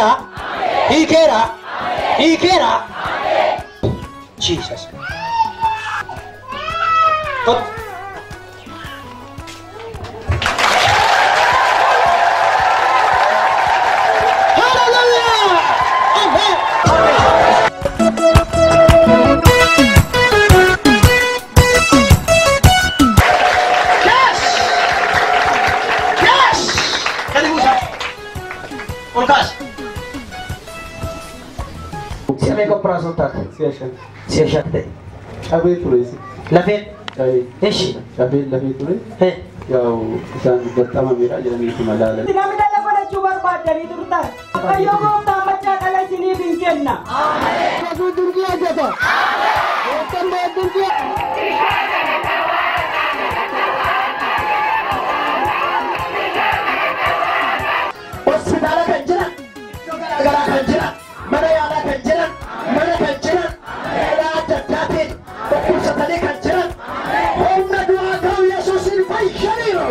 Hiikeera. Hiikeera. Hiikeera. Jesus. Kottu. Hallelujah! Amen. Yes! Yes! Gadi buusaa. Ol kaasi. Si'a meeqa operaasyoon taate? Si'a 5. Si'a 5 ta'e. Cabee ture. Lafeen? Cabee. Eshi. Cabee lafee ture. Yaa'u isaan gaxxamameera jedhanii malaalan. Namni dhala godhachuu barbaaddanii turtan. Waaqayyo gooftaan machaa dhala isiniif hin kenna. Yesuus dinqii hojjeta. Gooftaan dinqii. Hospitaala kan jiran, iddoo garaagaraa kan jiran, mana yaalaa kan jiran, mana kan jiran, yaalaa adda addaatiin dhukkubsatanii kan jiran, humna du'aa ta'u Yesuusiin fayyaniiru.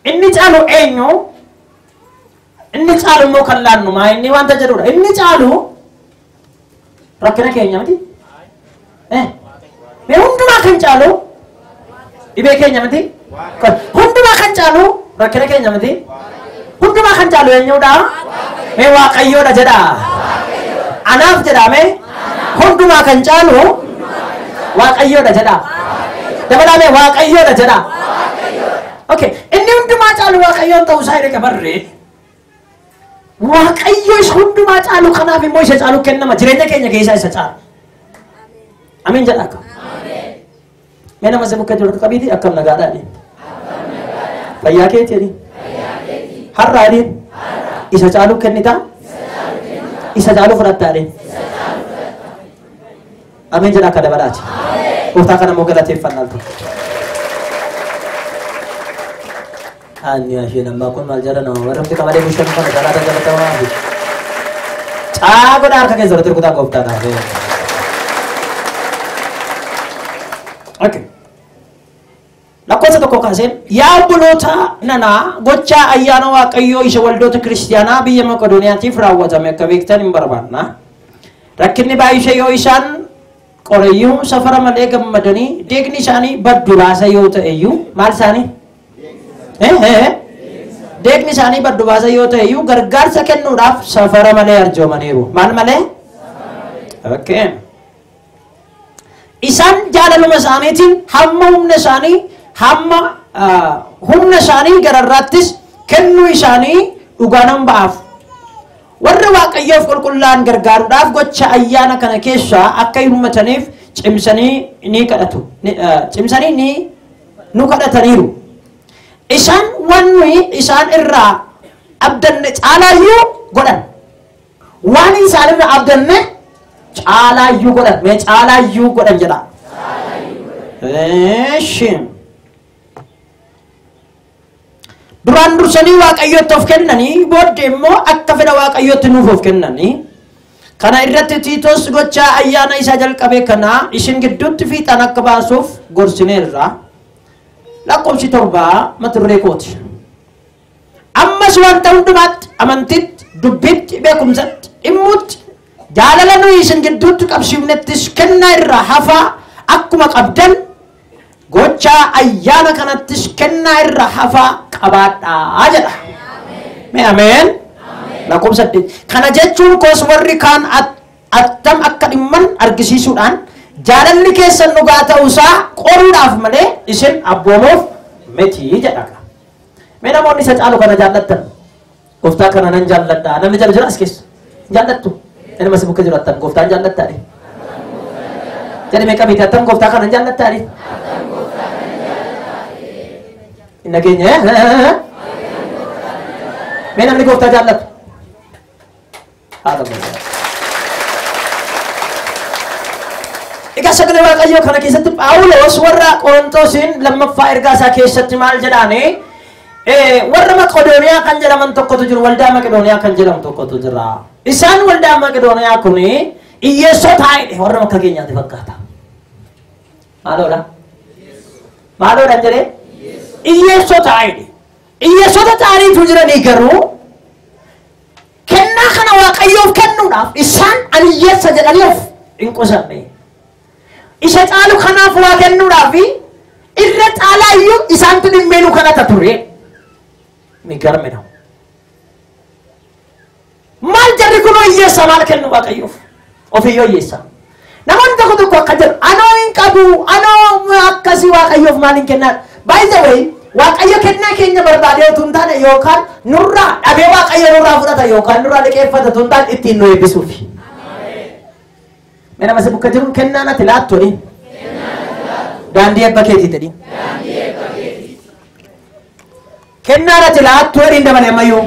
Inni caalu eenyu? Inni caalu immoo kan laannu maa inni wanta jedhudha. Inni caalu rakkina keenya miti? Mee hundumaa kan caalu dhibee keenya miti? Hundumaa kan caalu rakkina keenya miti? Hundumaa kan caalu eenyudha? Mee Waaqayyoodha jedha. Anaaf jedha mee? Hundumaa kan caalu Waaqayyoodha jedha. Dabalaa mee Waaqayyoodha jedha. Okay, inni hundumaa caalu Waaqayyoon ta'uu isaa erga barree Waaqayyo isa hundumaa caalu kanaaf immoo isa caalu kennama jireenya keenya keessaa isa caalu. Amiin jedha akka. Mee nama si bukkee jiru qabiiti akkam nagaadhaa jedhi. Fayyaa keeti jedhi. Har'aa jedhi. Isa caalu kennitaa? Isa caalu fudhattaa jedhi. Amiin jedha akka dabalaati. Gooftaa kana immoo galateeffannaa tokko. Ani isheen ammaa kun maal jedha nama warra qamalee bushaan kana jalaa jalatamaa fi caa godha harka keessa irratti rukutaa gooftaadhaaf. Okay. Lakkoofsa 1 kaaseen yaa obboloota nanaa gochaa ayyaana Waaqayyoo isa waldoota kiristiyaanaa biyya Maqedooniyaatiif raawwatame akka beektan hin barbaanna. Rakkinni baay'isee yoo isaan qoreyyuu safara malee gammadanii deegni isaanii baddu baasa yoo ta'eyyuu maal isaanii? Deegni isaanii baddu baasa yoo ta'eyyuu gargaarsa kennuudhaaf safara malee arjoomaniiru. Maal malee? Okay. Isaan jaalaluma isaaniitiin hamma humna isaanii hamma humna isaanii gararraattis kennuu isaanii dhugaa nan ba'aaf. Warra Waaqayyoof qulqullaa'an gargaaruudhaaf gocha ayyaana kana keessaa akka hirmaataniif cimsanii ni kadhatu. Cimsanii ni nu kadhataniiru. Isaan waan nuyi isaan irraa abdanne caalaayyuu godhan. Waan isaan irraa abdanne caalaayyuu godhan. Mee caalaayyuu godhan jedha. Eeshi. Duraan dursanii Waaqayyootti of kennanii booddee immoo akka fedha Waaqayyootti nuuf of kennanii. Kana irratti Tiitos gochaa ayyaana isaa jalqabe kana isin gidduutti fiixaan akka baasuuf gorsineerra. Lakkoofsi 7 mata duree kooti. Ammas wanta hundumaatti amantiitti, dubbiitti, beekumsatti, dhimmuutti jaalala nuyi isin gidduutti qabsiifnettis kennaa irraa hafaa akkuma qabdan gochaa ayyaana kanattis kennaa irraa hafaa qabaadhaa jedha. Mee ameen. Lakkoofsa 8. Kana jechuun koos warri kaan attam akka dhimman argisiisuudhaan jaalalli keessan dhugaa ta'uusaa qoruudhaaf malee isin abboomuuf miti jedha. Mee namoonni isa caalu kana jaallattan? Gooftaa kana nan jaalladha. Namni jala jira as keessa? Jaallattu? Inni si bukkee jiru attam gooftaan jaallattaa? Jedhi mee qabiiti attam gooftaa kana jaallattaa? Hin dhageenye? Mee namni gooftaa jaallatu? Haadha. Egaa sagalee Waaqayyoo kana keessatti Phaawulos warra Qorontosiin lammaffaa ergaa isaa keessatti maal jedhaani? Warra Maqedooniyaa kan jedhaman tokkotu jiru, waldaa Maqedooniyaa kan jedhamu tokkotu jira. Isaan waldaa Maqedooniyaa kun hiyyeessota warra akka keenyaatti fakkaata. Maaloodha? Maaloodha jedhee? Hiyyeessota. Hiyyeessota ta'aniitu jiranii garuu kennaa kana Waaqayyoof kennuudhaaf isaan ani hiyyeessa jedhanii of hin qusanne. Isa caalu kanaaf waa kennuudhaaf irra caalaa iyyuu isaantu dhimmeenuu kadhata ture. Migarme ነው. Maal jarri kunoo hiyyeessa maal kennu Waaqayyoof? Ofiyyoo hiyyeessa. Namoonni tokko tokko akka jedhu anoo hin qabu, anoo akkasii Waaqayyoof maal hin kennaa? By the way, Waaqayyo kennaa keenya barbaadee utuu hin taane yookaan nurraa dhabee Waaqayyo nurraa fudhata yookaan nurraa liqeeffata utuu hin taane ittiin nu eebbisuufi. Mee nama si bukka jiru kennaa natti laattu jedhiin. Daandii eebba keetii jedhiin. Kennaa natti laattu jedhiin dabalee ammayyuu.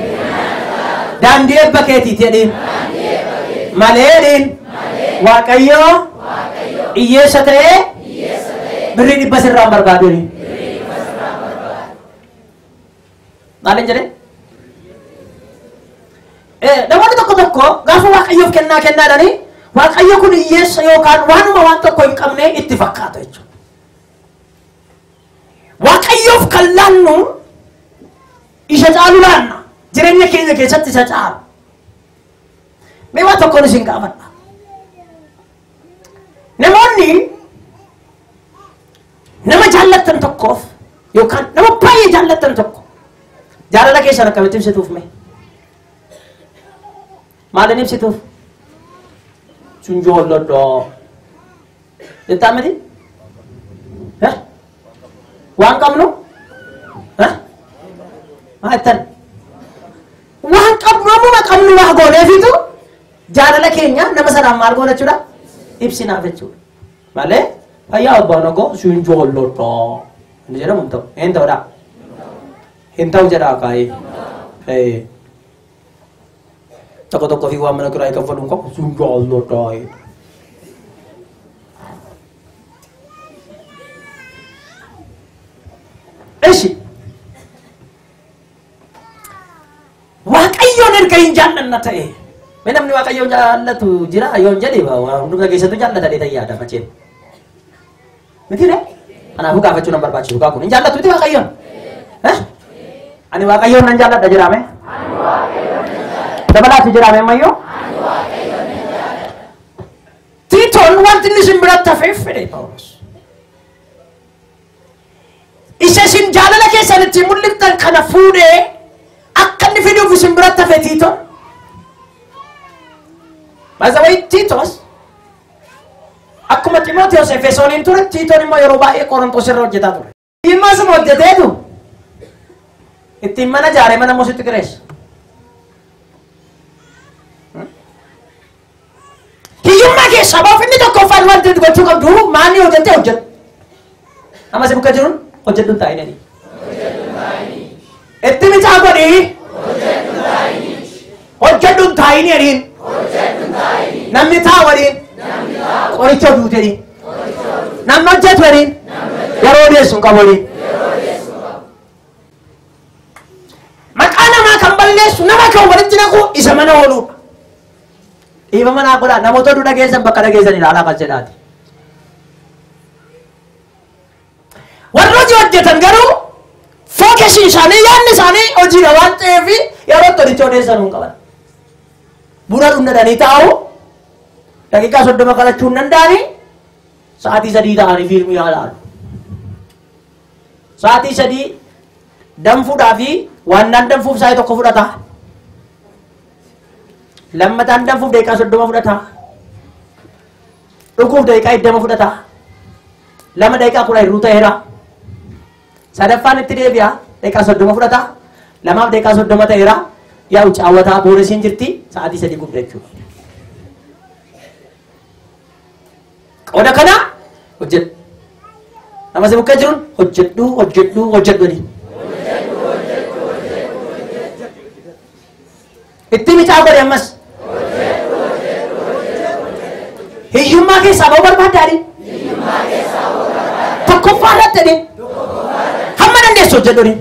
Daandii eebba keetii jedhiin. Malee jedhiin. Waaqayyo hiyyeessa ta'ee birrii 100 sirraa hin barbaadu jedhiin. Maaliin jedhee? Namoonni tokko tokko gaafa Waaqayyoof kennaa kennaadhanii Waaqayyo kun hiyyeessa yookaan waanuma waan tokko hin qabne itti fakkaata jechuudha. Waaqayyoof kan laannu isa caalu laanna. Jireenya keenya keessatti isa caalu. Mee waan tokkoon isin gaafadha. Namoonni nama jaallattan tokkoof yookaan nama baay'ee jaallattan tokko jaalala keessan akkamitti ibsituuf mee? Maaliin ibsituuf? Sun jaalladha. Jettaa miti? Waan qabnu? Maal jettan? Waan qabnu ammuma qabnu waa gooneefitu jaalala keenya nama sanaan maal goona jechuudha? Ibsinaaf jechuudha. Malee fayyaa abbaan koo sun jaalladha. Inni jedhamu hin ta'u. Hin ta'udha. Hin ta'u jedhaa kaa'ee. Tokko tokko fi waan mana kiraayii kaffaluun qabu sun jaalladha. Eshi. Waaqayyoon erga hin jaallanna ta'e. Mee namni Waaqayyoon jaallatu jira yoon jedhe hunduma keessattuu jaallata dheetan yaada macheen. Miti ree? Kanaafuu gaafachuu nan barbaachisu gaa kun hin jaallatu miti Waaqayyoon. Ani Waaqayyoon nan jaalladha jiraame? Dabalaatu jiraame ammayyuu? Tiitoon wanti inni isin biratti hafeef fedhe Phaawulos. Isa isin jaalala keessan ittiin mul'iftan kana fuudhee akka inni fiduuf isin biratti hafe Tiitoon. By the way, Tiitos akkuma Ximootiyoos Efesooniin ture, Tiitoon immoo yeroo baay'ee Qorontos irra hojjetaa ture. Dhimma suma hojjeteetu ittiin mana ijaaree mana immoo sitti kireessa. Hiyyummaa keessaa baaf inni tokkoffaan wanti gochuu qabdu maanni hojjettee hojjedhu. Amma si bukka jiruun hojjedhu hin taa'in jedhi. Itti micaa godhii. Hojjedhu hin taa'in jedhiin. Namni taa'u jedhiin. Qoricha duute jedhiin. Namni hojjetu jedhiin. Yeroo odeessu hin qabu jedhiin. Maqaa namaa kan balleessu nama kan walitti naqu isa mana ooluudha. Dhiiba manaa godhaa namoota oduu dhageessan bakka dhageessan ilaalaa kan jedhaati. Warri hojii hojjetan garuu fookasii isaanii yaadni isaanii hojiidha waan ta'eef yeroo itti hojii odeessan hin qaban. Buna dhundhanii taa'u daqiiqaa 30 kadhachuu hin danda'anii sa'aatii 3 ta'anii fiilmii ilaalu. Sa'aatii 3 danfuudhaa fi waannaan danfuuf sa'aatii 1 fudhata. Lammataan danfuuf daqiiqaa 30 fudhata. Dhuguuf daqiiqaa 20 fudhata. 2 daqiiqaa 10 hir'uu ta'eera. Sadaffaan itti deebi'a daqiiqaa 30 fudhata. 2 daqiiqaa 30 ta'eera. Yaa'u caawwataa booresiin jirti sa'aatii 3 gubda jechuudha. Qooda kana hojjedhu. Nama si bukkee jiruun hojjedhu hojjedhu hojjedhu jedhi. Itti micaa godhi ammas. Hiyyummaa keessaa ba'uu barbaaddaadhi. jedhin. Hamma dandeessu hojjedhu jedhin.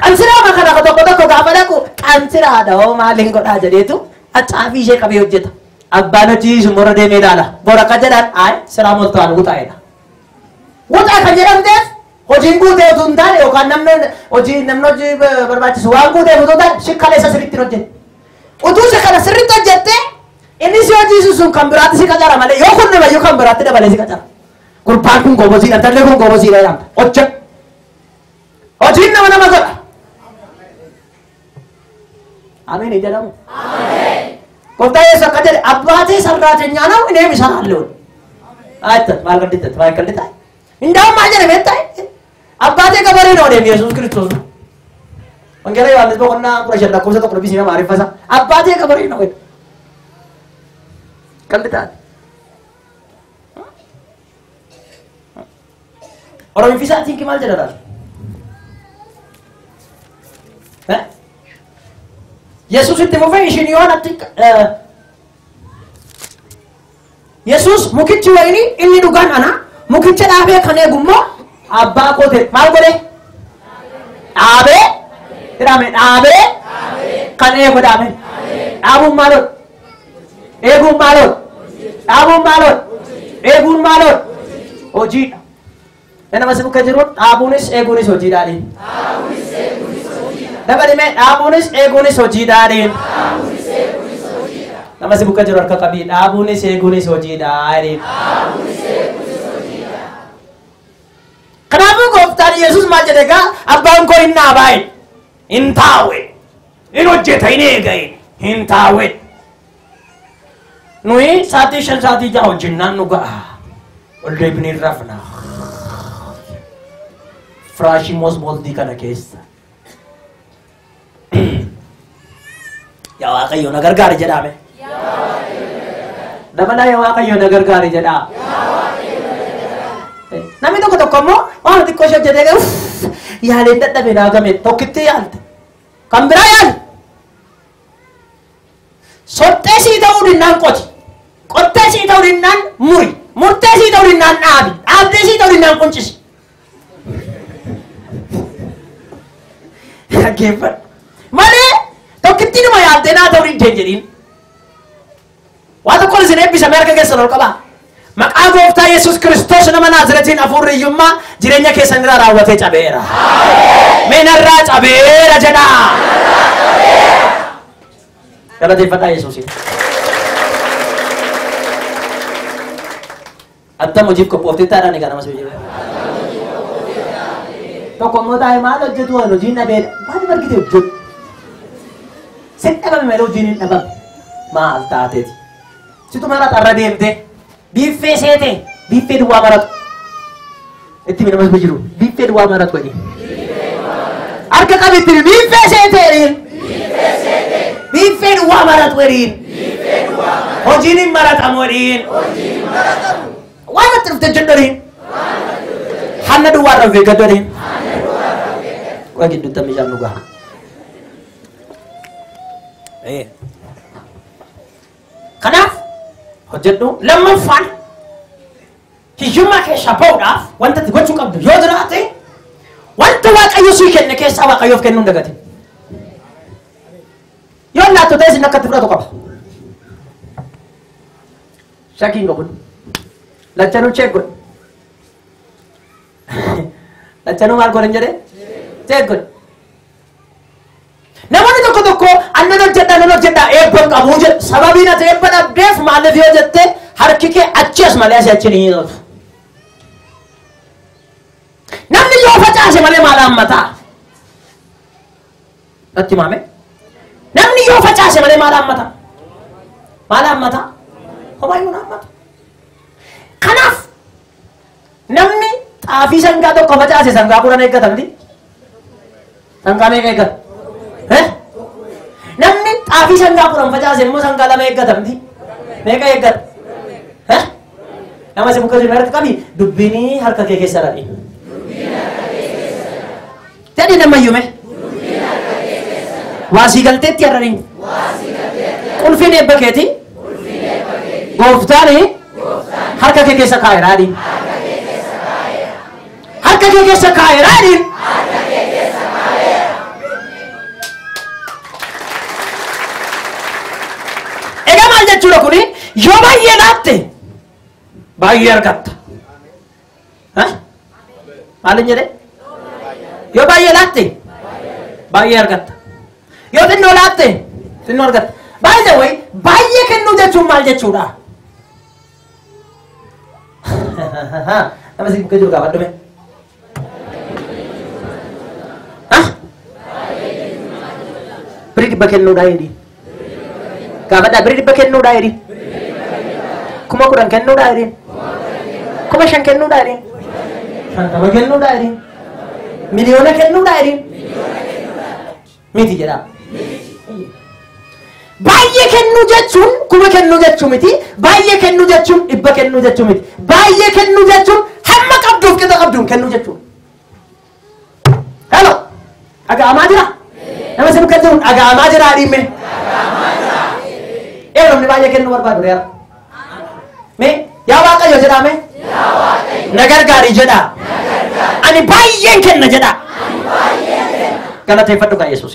Qansiraa kana tokko tokko gaafa dhaqu qansiraadha hoo maaliin godhaa jedheetu acaafii ishee qabee hojjeta. Abbaan hojii sun bora deemee ilaala. Bora akka jedhaan ayi siraa moltaan wuxaa'edha. Wuxaa kan jedhamteef hojiin guutee utuu hin taane yookaan namni hojii barbaachisu waan guuteef utuu hin taane shikkaleessa sirriitti hojjete. Utuu isa kana sirriitti hojjette inni si hojiisu sun kan biraatti si qacara malee yoo kun nama kan biraatti dabalee si qacara. Gurbaan kun goobosiidha, intalli kun goobosiidha jedhamta. Hojjedhu. Hojiin nama nama godha. Ameen hin jedhamu. Gooftaa Yesuus akka jedhe abbaatii sarraatenyaa ነው እኔም እሰራለሁ። አይተ ማልቀድተ ማልቀድተ እንደውም ማጀረ ቤታይ አባቴ ገበሬ ነው እኔም ኢየሱስ ክርስቶስ ነው። ወንጌላ ዮሐንስ boqonnaa 15 lakkoofsa 1 bisii nama ariifasa አባቴ ገበሬ ነው ቀልዳል። ኦሮሚፊሳቲን ማል jedhadha Yesus itti fufee ishiin yoon atti Yesus mukichi wayinii inni dhugaan ana mukicha dhaabee kan eegu immoo abbaa koo ta'e maal godhe dhaabee jedhame dhaabee kan eegu dhaabee dhaabuun maaloodha eeguun maaloodha dhaabuun maaloodha eeguun maaloodha hojiidha. Nama si bukkee jiru dhaabuunis eeguunis hojiidhaadhi. Dabalimee dhaabuunis eeguunis hojiidhaadhi. Nama si bukkee jiru harka qabii dhaabuunis eeguunis hojiidhaadhi. Kanaafuu gooftaan Yesuus maal jedhe egaa abbaan koo hin dhaabaayin hin taa'u hin hojjeta hin eegayin hin taa'u. Nuyi sa'aatii 5 sa'aatii 6 hojjennaan nu ga'a ol deebinee rafna. Firaashii mosmoldii kana keessa. Yaa Waaqayyo na gargaari jedhame. Dabalaa yaa Waaqayyo na gargaari jedhaa. Namni tokko tokko immoo waan xiqqoo ishee hojjetee garuu yaaleen dadhabe naa game tokkitti yaalte. Kan biraa yaali. Sottee sii ta'uu dinnaan qoti. Qottee sii ta'uu dinnaan muri. Murtee sii ta'uu dinnaan dhaabi. Dhaabdee sii ta'uu dinnaan quncisi. Dhaggeeffadhu. Malee tokkitti numa yaaltee naa ta'uu hin jedhiin. Waa tokkoon isin eebbisame harka keessan ol qabaa. Maqaa gooftaa Yesuus Kiristoos nama Naazreetiin hafuurri hiyyummaa jireenya keessan irraa raawwatee cabeera. Mee narraa cabeera jedhaa. Galateeffadhaa Yesuusiin. Attam hojiif qophooftee taadhaan egaa nama si hojii. Tokko immoo taa'ee maal hojjetu waan hojiin dhabeedha. Maal argite hojjetu? Sin dhabame malee hojiin hin dhabame. Maal taateeti? Situ mara xarra deemte. Biiffee seete. Biiffee duwwaa maratu. Itti nama jiru. Biiffee duwwaa maratu jedhi. Harka qabi itti biiffee seete jedhiin. Biiffee duwwaa maratu jedhiin. Hojiin hin maratamu jedhiin. Waan itti dhufte jedhu jedhiin. Hanna duwwaa irra of eeggadhu jedhiin. Waa gidduutti bishaan dhugaa. Kanaaf hojjedhu lammaffaan hiyyummaa keessaa ba'uudhaaf wanta ati gochuu qabdu yoo jiraate wanta Waaqayyo sii kenne keessaa Waaqayyoof kennuu hin dagatin. Yoo laattu ta'es inni akka itti fudhatu qaba. Shakkiin qabu. Lachanuu cheek godhe. Lachanuu maal godhan jedhee? Cheek godhe. Namoonni tokko tokko annan hojjedha eebba hin qabu jedhu. Sababiin ati eebba dhabdeef maaliif yoo jette harki kee achi as malee asii achi hin hiixatu. Namni yoo facaase malee maal haammataa? Natti himame. Namni yoo facaase malee maal haammataa? Maal haammataa? Homaayyuu hin haammatu. Kanaaf namni xaafii sangaa tokko facaase sangaa 10 eeggata miti? Sangaa meeqa eeggata? Namni xaafii sangaa 10 facaase immoo sangaa 2 eeggata miti? Meeqa eeggata? Nama si bukkee jiru harka qabi dubbiin harka kee keessa dhaqi. Jedhi nama iyyuu mee? Waasii galteetti har'aniin. Qulfiin eebba keeti. Gooftaan harka kee keessa kaa'eera adiin. Harka kee keessa kaa'eera jedhiin. Egaa maal jechuudha kuni? Yoo baay'ee laatte baay'ee argatta. Maalin jedhe? Yoo baay'ee laatte baay'ee argatta. Yoo xinnoo laatte xinnoo argatta. By the way, baay'ee kennuu jechuun maal jechuudha? Nama si bukkee jiru gaafadhu mee. Birii dhibba kennuudhaa jedhi. Gaafadhaa birii dhibba kennuudhaa jedhi. 10,000 kennuudhaa jedhi. 5,000 kennuudhaa jedhi. 50 kennuudhaa jedhi. 1,000,000 kennuudhaa jedhi. Miti jedhaa. Baay'ee kennuu jechuun 10,000 kennuu jechuu miti. Baay'ee kennuu jechuun 100 kennuu jechuu miti. Baay'ee kennuu jechuun hamma qabduuf qixa qabduun kennuu jechuudha. Hello. Dhaga'amaa jira? Nama si bukkee jiru dhaga'amaa jira dhiimme. Ee namni baay'ee kennuu barbaadu reera. Mee yaa Waaqayyo jedhaa mee? Na gargaari jedhaa. Ani baay'een kenna jedhaa. Galateeffadhu gaa Yesuus.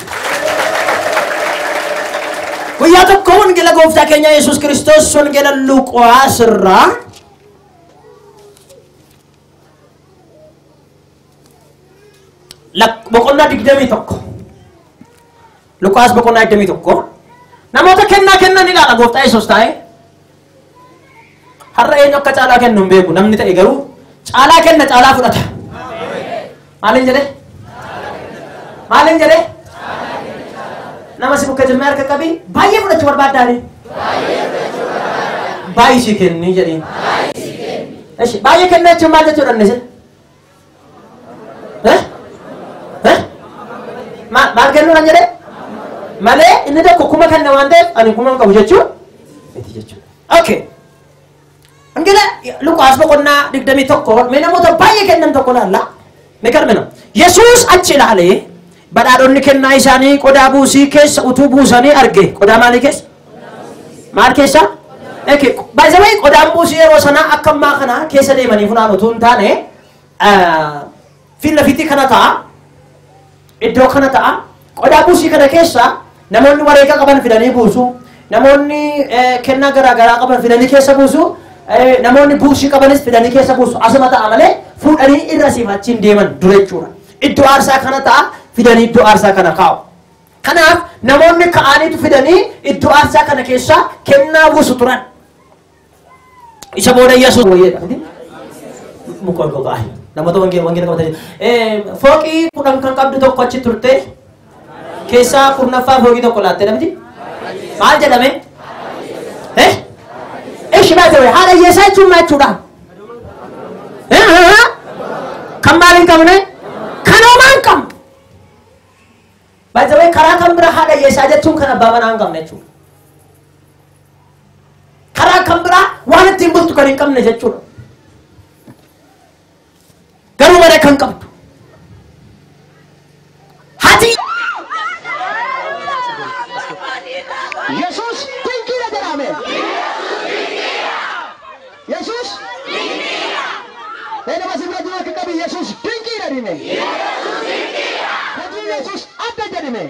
Guyyaa tokko wangeela gooftaa keenya Yesuus Kiristoos wangeela Luqaas irraa boqonnaa 21. Luqaas boqonnaa 21. Namoota kennaa kennan ilaala gooftaa Yesuus taa'ee. Har'a eenyu akka caalaa kennu hin beeku namni ta'e garuu caalaa kenna caalaa fudhata. Maaliin jedhee? Maaliin jedhee? Nama si bukkee jirma harka qabii baay'ee fudhachuu barbaaddaa jedhee. Baay'isii kenni jedheen. Baay'ee kenna jechuun maal jechuudha inni isin? Maal kennuudhaan jedhee? Malee inni tokko 1,000 kenna waan ta'eef ani 1,000 hin qabu jechuun miti jechuudha. Okay. Wangeela Luqaas boqonnaa 21 mee namoota baay'ee kennan tokko ilaalla. Mee qarmina. Yesuus achi ilaalee badhaadhonni kennaa isaanii qodaa buusii keessa utuu buusanii arge. Qodaa maalii keessa? Maal keessa? Okay. By the way, qodaan buusii yeroo sanaa akka ammaa kana keessa deemanii funaanu utuu hin taane fiilla fiixii kana ta'a. Iddoo kana ta'a. Qodaa buusii kana keessa namoonni wareega qaban fidanii buusu. Namoonni kennaa garaa garaa qaban fidanii keessa buusu. Namoonni buusii qabanis fidanii keessa buusu. Asuma ta'a malee fuudhanii irra siif achiin deeman dura jechuudha. Iddoo aarsaa kana ta'a fidanii iddoo aarsaa kana kaa'u. Kanaaf namoonni ka'aniitu fidanii iddoo aarsaa kana keessa kennaa buusu turan. Isa booda Yesuus wayyeedha. Muka ol gogaa. Namoota wangeela qabatanii. Fooqii 10 kan qabdu tokko achi turte keessaa 10ffaa fooqii tokko laatte namti. Maal jedhame? Ishi baay'ee haadha hiyyeessaa jechuun maal jechuudha? Kan maal hin qabne? Kan homaa hin qabne. Baay'ee karaa kan bira haadha hiyyeessaa jechuun kan abbaa manaa hin qabne jechuudha. Karaa kan biraa waan ittiin bultu kan hin qabne jechuudha. Garuu mana kan qabdu. Haati Yesuus dinqiidha jedhame. Yesuus nama si bira jiru akka qabi Yesuus dinqiidha jedhame. Hojii Yesuus adda jedhame.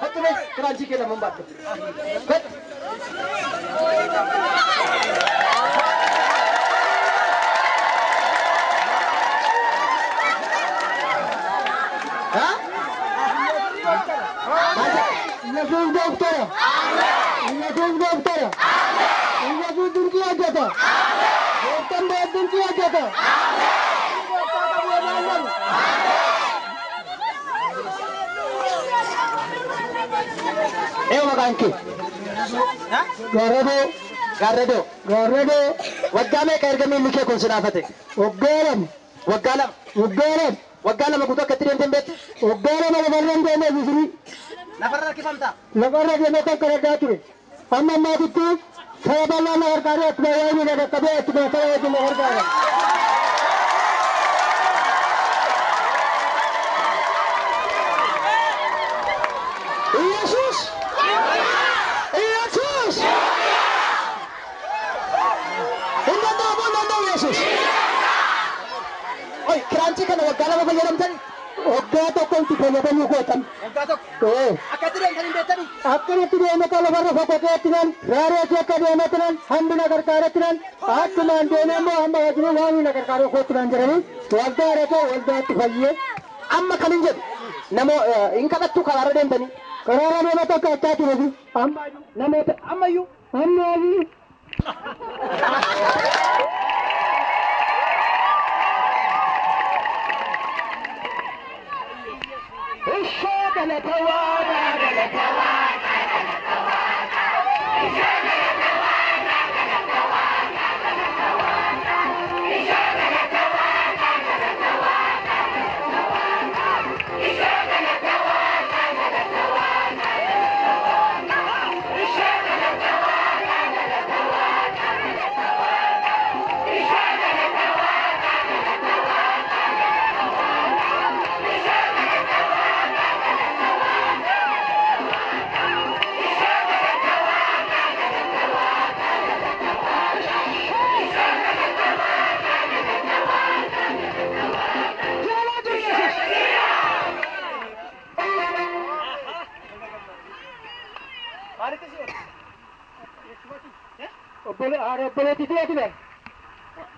Hattu mee kiraanchii kee lamaan baadhu. Yesuus gooftaadha. Yesuus gooftaadha. Yesuus dinqii hojjeta. Gooftaan dinqii hojjeta. Gooftaa qabu irraa Eeyo maqaan kee? Gaarradoo. Gaarradoo. Gaarradoo. Waggaa meeqa erga miilli kee kun si dhaafate? Waggaa 2. Waggaa 2. Waggaa 2. Waggaa 2 guutuu akkatti deemtee hin beektu? Waggaa 2 lafarra hin deemne Misrii. Lafarra harkifamtaa? Lafarra deemee kan kadhadhaa ture. Amma ammaatitti saba bal'aa na gargaaree akkuma waayini na qaqqabee akkuma saba wajjin na gargaara. Yesuus! Yesuus! Hin danda'amu hin danda'u Yesuus! Qoy kiraanchii kana waggaa 2 fayyadamtanii? Waggaa tokko itti fayyadamuu gootan. Waggaa tokko. Akkatti deemtanii beektanii? Akkanatti deeme kan lafarra fokkotee nan raaree akka deeme nan hambi na gargaaretti nan akkumaan deeme immoo hamma wajjin waan na gargaaruu kootti nan jedhanii waldaa dhaqee waldaatti fayyee. Amma kan hin jedhu namoo hin kadhattu karaarra deemtanii? Karaarra deeme tokko achaa turefi. Namoota ammayyuu. Ammayyuu.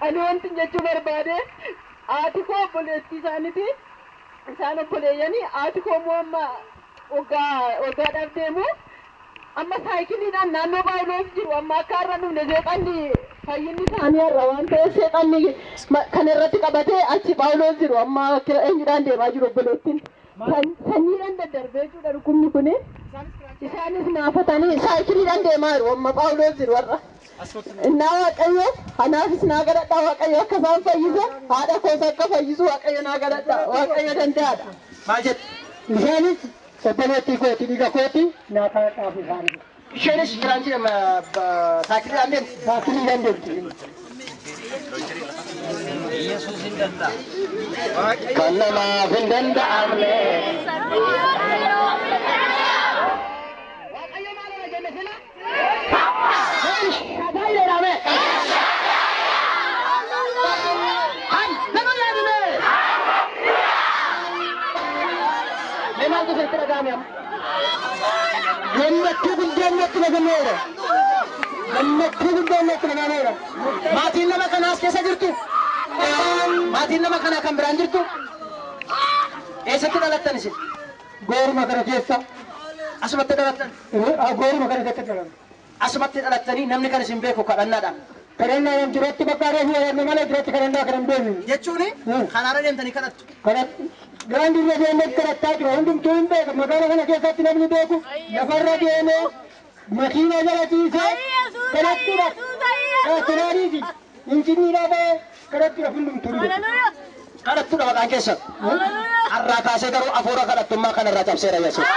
Ani wanti jechuu barbaade haati koo obboleettii isaaniiti. Isaan obboleeyyanii haati koo immoo amma waggaadhaaf deemu. Amma saayikiliidhaan naannoo Paawuloos jiru amma akka har'a dhufne seexanni fayyinni isaanii har'a waan ta'eef seexanni kan irratti qabatee achi Paawuloos jiru amma eenyudhaan deemaa jiru obboleettiin. Sanyiidhaan daddarbee jechuudha dhukkubni kuni. Isaanis naafatanii saayikiliidhaan deemaa jiru amma Paawuloos jiru har'a. Innaa Waaqayyo kanaafis naa kadhadhaa Waaqayyo akka isaan fayyisu haadha koos akka fayyisu Waaqayyo naa kadhadhaa Waaqayyo danda'aadha. Maal jettu? Isheenis obboleettii kooti dhiiga kooti naa kadhadhaaf isaanis. Isheenis kiraanchii saayikiliidhaan deemti? Saayikiliidhaan deemti. Kan namaaf hin danda'amne. Waaqayyo maal irra jenne sila? Gammachuu guddaan natti dhagameera. Gammachuu guddaan natti dhagameera. Maatiin nama kanaas keessa jirtu? Maatiin nama kanaa kan biraan jirtu? Eessatti dhalattan isin? Gooruma kana keessa. Asumatti dhalattan? Gooruma kana keessa dhalattan. Asumatti dhalattanii namni kan isin beeku kadhannaadhaan. Kadhannaa jiratti bakka reefu jedhamne malee jiratti kadhannaa kan hin beeknu. Jechuun karaarra deemtanii kadhattu. Daandii irra deemee kadhattaa jira hundumtuu hin beeku magaalaa kana keessatti namni beeku lafarra deemee makiina jala ciisee kadhattuudha. Kanaaniifi injiniidhaa ba'ee kadhattuudha hundumtuu hin beeku. Kadhattuudha maqaan keessan. Har'aa kaasee garuu afuura kadhattummaa kanarraa cabseera Yesuus.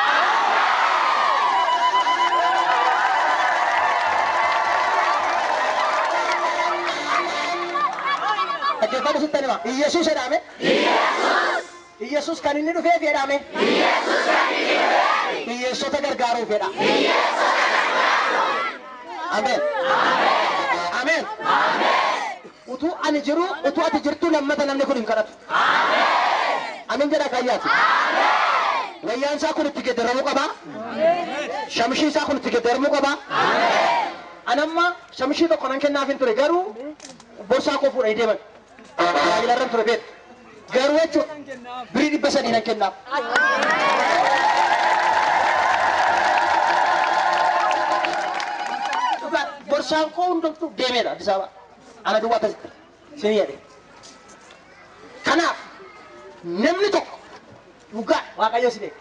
Dhaggeeffadhu sitti hima. Iyyasuus jedhame. Iyyasuus kan inni dhufeef jedhame. Hiyyeessota gargaaruuf jedha. Ameen. Ameen. Utuu ani jiru utuu ati jirtu lammata namni kun hin kadhatu. Ameen jedha kayyaati. Wayyaan isaa kun itti geeddaramuu qaba. Shamshii isaa kun itti geeddaramuu qaba. Anamma shamshii tokko nan kennaaf hin ture garuu borsaa koo fuudhanii deeman. Tajaajila irra ture beektu. Garuu jechuudha birii 300 nan kennaaf. Borsaan koo hundumtuu deemeera Addis Ababa. Ana duwwaa akkasitti isin jedhe. Kanaaf namni tokko dhugaa Waaqayyo si beeka.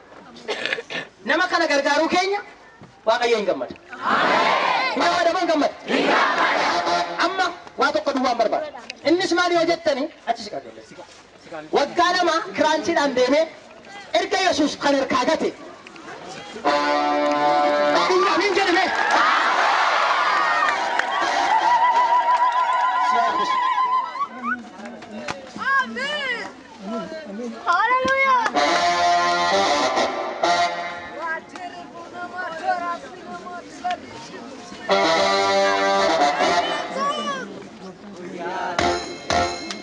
Nama kana gargaaruu keenya Waaqayyo hin gammada. Hin gammada moo hin gammada? Amma waa tokko duwwaan barbaada. Innis maal yoo jettanii achi si qajeelle. Waggaa 2 kiraanchiidhaan deemee erga Yesuus kan harkaa gate. Amiin jedhame. Amen. Hallelujah.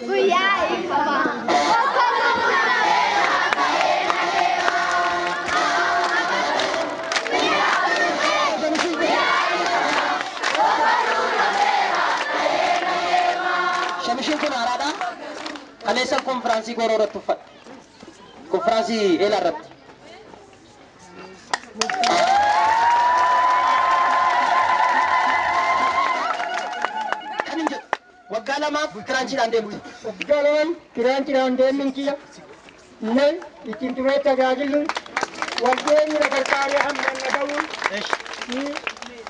Guyyaa ifa. Shamishiin kun haaraadha. Kaleessa konfiraansii gooroo irratti uffadhe. Konfiraansii eelaa irratti. Kan hin jedhu waggaa lamaaf kiraanchiidhaan deemte. Waggaa lamaan kiraanchiidhaan deemin kiyya. Nan ittiin turee tajaajiluun waldeenyi na gargaaree hamma na ga'uun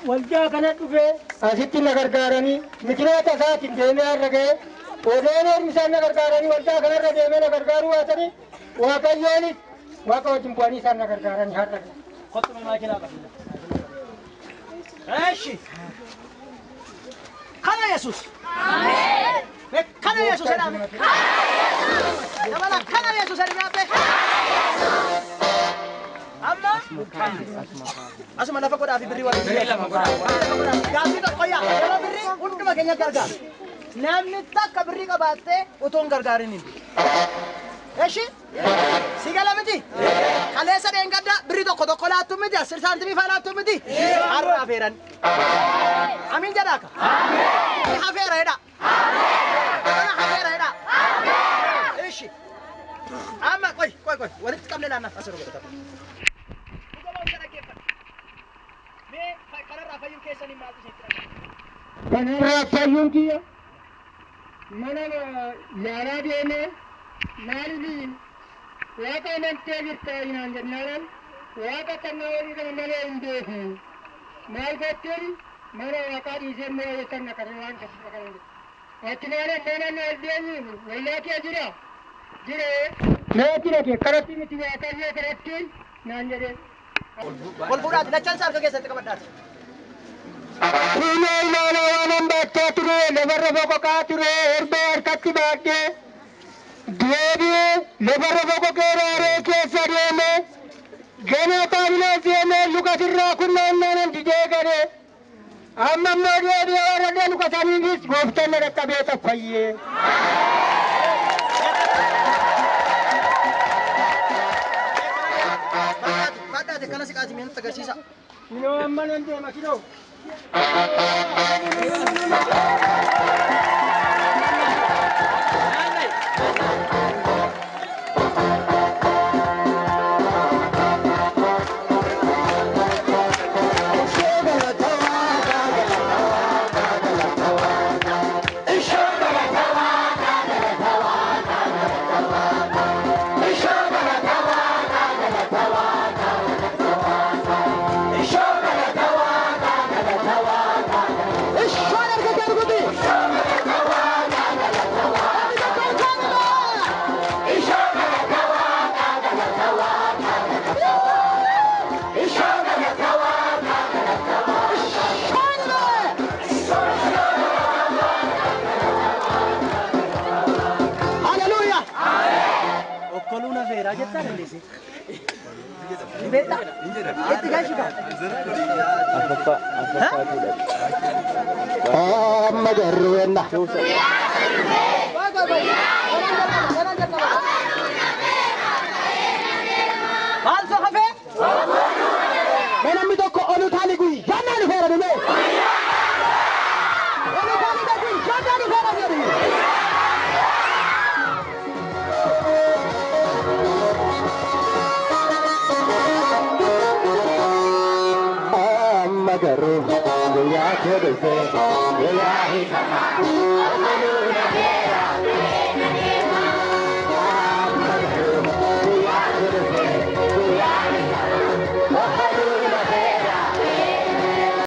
waldaa kana dhufee asitti na gargaaranii mikinoota isaatiin deemee har'a ga'ee odeen isaan na gargaaranii waldaa kanarra deemee na gargaaruu baatanii Waaqayyoonis Waaqa wajjin bu'anii isaan na gargaaranii har'a ga'e. Kottu maakinaa qaba. Eshi. Kana Yesuus. Ameen. Kana Yesuus jedhame. Dabala kana Yesuus jedhame. Amma asuma lafa godhaa fi birrii waliin. Gaaffii tokko yaa yeroo birrii hunduma keenya gargaara. Namni takka birrii qabaattee otoo hin gargaarin hin. Eshi? Si gala miti? Kaleessa dheengadda birrii tokko tokko laattu miti, 10 saantimii faa laattu miti. Har'a afeeran. Amiin jedhaa ka? Ameen. Afeera jedha. Ameen. Afeera jedha. Ameen. Eshi? Amma qoy qoy qoy walitti qabne laannaaf asirra godhata. Dhuga ba'umsa dhaggeeffadhu. Mee kanarraa fayyuu keessanii maaltu isinitti dhaga'ama? Kanarraa fayyuun kiyya mana yaalaa deemee maaliif Waaqa amantee jirta naan jennaan Waaqa kannaa walii kana malee hin beeku. Maal gochuun mana Waaqaa dhiisee immoo eessan na kana waan kana kana jedhu. Achi naana mana na deemu wallaa kee jira. Jira. Mee jira kee karatti miti Waaqayyoo karatti naan jedhee. Ol fuudhaati lachansa harka keessatti qabadhaati. Kunoo ilaala waan hambaachaa ture lafarra boqoqaa ture erbee harkatti baadhee deebi'ee lafarra boqoqee raaree keessa deemee gana Phaawulos deemee lukasirraa kunnaannaan didee galee amma immoo deebi'ee warra luka saniinis gooftaan na dhaqqabee taffayyee. Baadhaati kana siqaati mee nutti agarsiisa. Kinoo amma nan deema kinoo. Haleluuyaa. Okkoluu na feeraa jettaa dandeesse. Beektaa? Itti gashi kaa. Amma garuu enna. Maal so hafee? Mee namni tokko olu taali guyyaa naan feera dhume. Olu taali guyyaa naan feera jedhi. Amma garuu guyyaa kee dhufe guyyaa hiikamaa.